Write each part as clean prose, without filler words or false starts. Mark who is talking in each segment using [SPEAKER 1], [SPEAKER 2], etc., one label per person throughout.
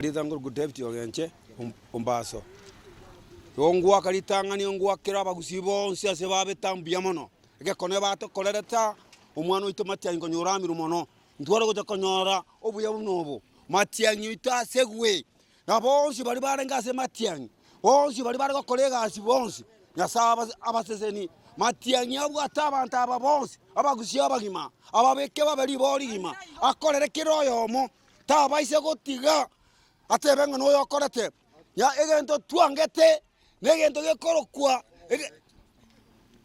[SPEAKER 1] Rieta nkoruku David Ogenche Ombaso. Igo ngoaka ritang'ani ngoakere abagusii bonsi ase babete mbuya mono, egekone batokorerete aa, omwana oito Matiang'i konya oramirwe mono, ntware gocha konyora obuya buna obo. Matiang'i oito asegwe, na bonsi baria barenge ase Matiang'i, bonsi baria bare gokora egasi bonsi, Nyasae abasesenie. Matiang'i abwate abanto aba bonsi, abagusii abagima, ababeke babe riboo rigima, akorere kera oyomo. Tabaisa gotiga atebe ng'a noyo okorete egento twangete, na egento gekorokwa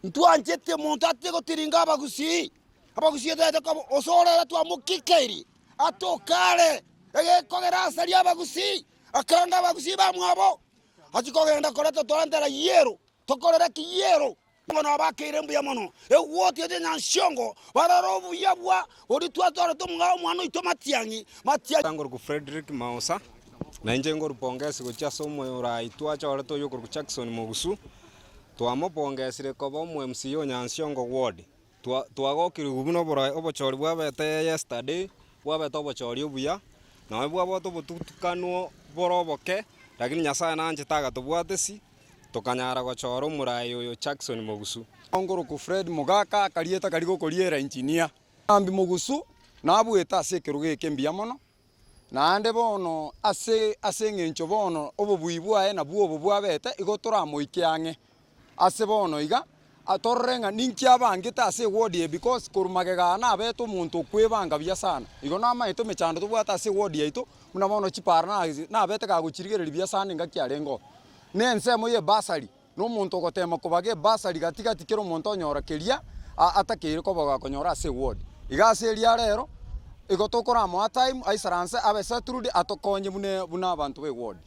[SPEAKER 1] ntwanchete omonto atige gotiringa abagusii, abagusii totagete koba ase orere twamokikeiri atoke are, egekogera asaria abagusii, akanga abagusii bamwabo, achie kogenda koreta torantere yiero, tokorere ki yiero. Bono abakeire mbuya mono, egwoti eria nyansiongo, barore obuya bwa oria twatwarete omwana oito Matiang'i, Matiang'i.
[SPEAKER 2] Nkorokwa Fredrick Maosa, na inche nkorwa pongesi gochia ase omorai twachorete oyio okorokwa Jackson Mogusu, twamopongesire koba omo MCA o Nyansiongo ward. Twa twagokirigwe buna oborai obochori bwabete yesterday, bwabete obochori obuya, nonye bwabwate obotutukanwo bore oboke, lakini Nyasaye nanchete agatobwatesi. Tokanyara gochora omoraai oyo Jackson Mogusu.
[SPEAKER 3] Nkorokwa Fred Mogaka akarieta karia gokoriera engineer. Omogambi Mogusu nabuete ase ekerogo eke mbuya mono, naende bono ase ase eng'encho bono obobui bwaye nabwo obo bwabete igo toramoike ang'e ase bono iga, torore ng'a ninki abangete ase eward eye because korwa magega aa nabete omonto okwebanga buya sana. Igo namaete emechando tobwate ase eward yaito buna bono chipara nabete kagochirigereria buya sana engaki arenge oo. Na ensemo y'ebasari, na omonto ogoteema kobaga ebasari gati gati kera omonto onyora keria atakeire koba gakonyora ase eward. Iga ase eria rero, igo tokoramoa time aisaranse abe settled atokonye buna buna abanto b'eward.